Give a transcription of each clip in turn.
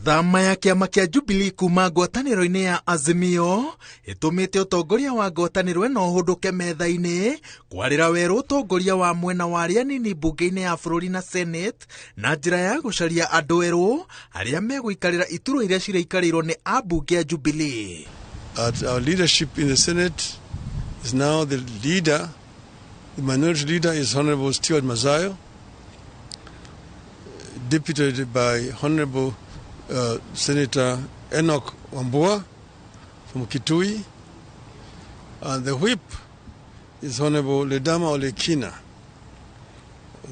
Thama ya kĩama kĩa Jubilee kuma ngwatanĩro-inĩ ya Azimio ĩtũmĩte ũtongoria wa ngwatanĩro ĩno ũhũndũke metha-inĩ kwarĩra werũ ũtongoria wa mwena wa arĩa anini mbunge-inĩ ya bũrũri na Senate na njĩra ya gũcaria andũ erũ arĩa megũikarĩra iturwa iria ciraikarĩirwo nĩ ambunge a Jubilee. At our leadership in the Senate is now the leader, the minority leader is Honorable Stewart Mazayo, deputed by Honorable Senator Enoch Wambua from Kitui, and the whip is Honorable Ledama Olekina,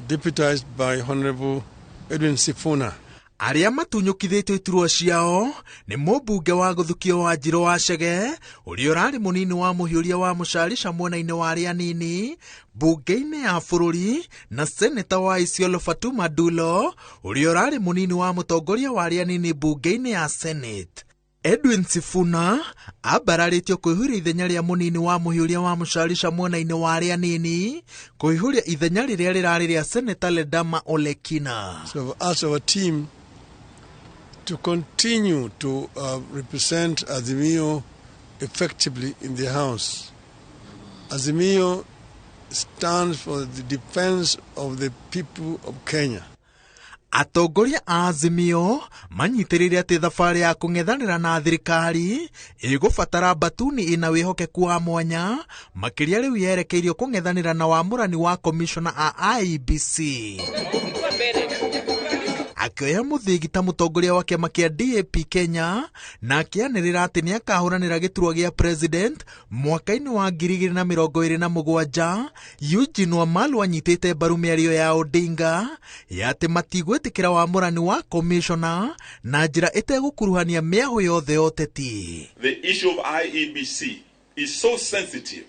deputized by Honorable Edwin Sifuna. Arĩa matunyũkithĩtio iturwa ciao nĩ mũmbunge wa gũthukio wa Njirũ wa Chege ũrĩa ũrarĩ mũnini wa mũhiũria wa mũcarica mwena-inĩ wa arĩa anini mbunge-inĩ ya bũrũri na seneta wa Isiolo Fatuma Dulo ũrĩa ũrarĩ mũnini wa mũtongoria wa arĩa anini mbunge-inĩ ya Senate. Edwin Sifuna ambararĩtio kũihũria ithenya rĩa mũnini wa mũhiũria wa mũcarica mwena-inĩ wa arĩa anini kũihũria ithenya rĩrĩa rĩrarĩ rĩa Seneta Ledama Olekina. So I've asked our team to continue to represent Azimio effectively in the House. Azimio stands for the defense of the people of Kenya. Atongoria a Azimio manyitĩrĩire atĩ thabarĩ ya kũng'ethanĩra na thirikari ĩgũbatara mbatuni ĩna wĩhokeku wa mwanya makĩria rĩu yerekeirio kũng'ethanĩra na wamũrani wa komishona a IEBC. Akĩoya mũthĩgi ta mũtongoria wa kĩama kĩa DAP Kenya na akĩanĩrĩra atĩ nĩakahũranĩra gĩturwa gĩa president mwaka-inĩ wa 2027. Eugene Wamalwa anyitĩte mbaru mĩario ya Odinga ya atĩ matigwĩtĩkĩra wamũrani wa komishona na njĩra ĩtegũkuruhania mĩahũ yothe ya ũteti. The issue of IEBC is so sensitive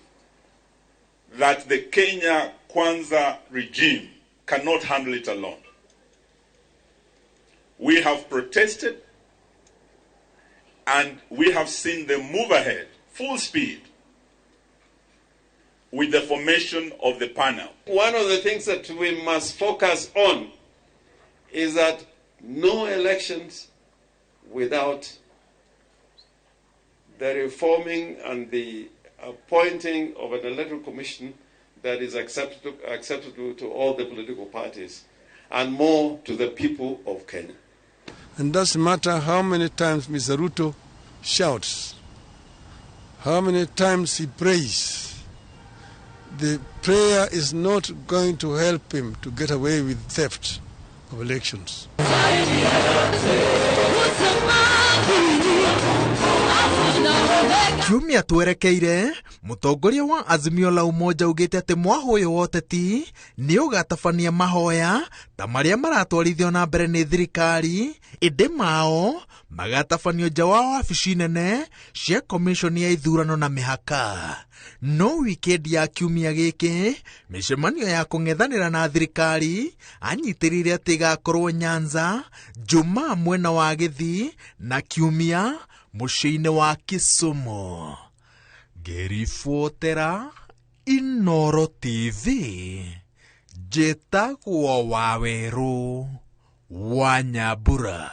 that the Kenya Kwanza regime cannot handle it alone. We have protested and we have seen them move ahead full speed with the formation of the panel. One of the things that we must focus on is that no elections without the reforming and the appointing of an electoral commission that is acceptable to all the political parties and more to the people of Kenya. And doesn't matter how many times Mr. Ruto shouts, how many times he prays, the prayer is not going to help him to get away with theft of elections. Kiumia twerekeire mũtongoria wa Azimio la Umoja ugĩte atĩ mwahũ ũyũ wa ũteti nĩ ũgatabania mahoya ta marĩa maratwarithio na mbere nĩ thirikari ĩndĩ mao magatabanio nja wa wabici nene cia komishoni ya ithurano na mĩhaka. No wikendi ya kiumia gĩkĩ mĩcemanio ya kũng'ethanĩra na thirikari anyitĩrĩire atĩ ĩgakorwo Nyanza Jumaa mwena wa Gĩthii na Kiumia mũciĩ-inĩ wa Kisumu. Ngĩribotera Inooro TV, njĩtagwo Wawerũ wa Nyambura.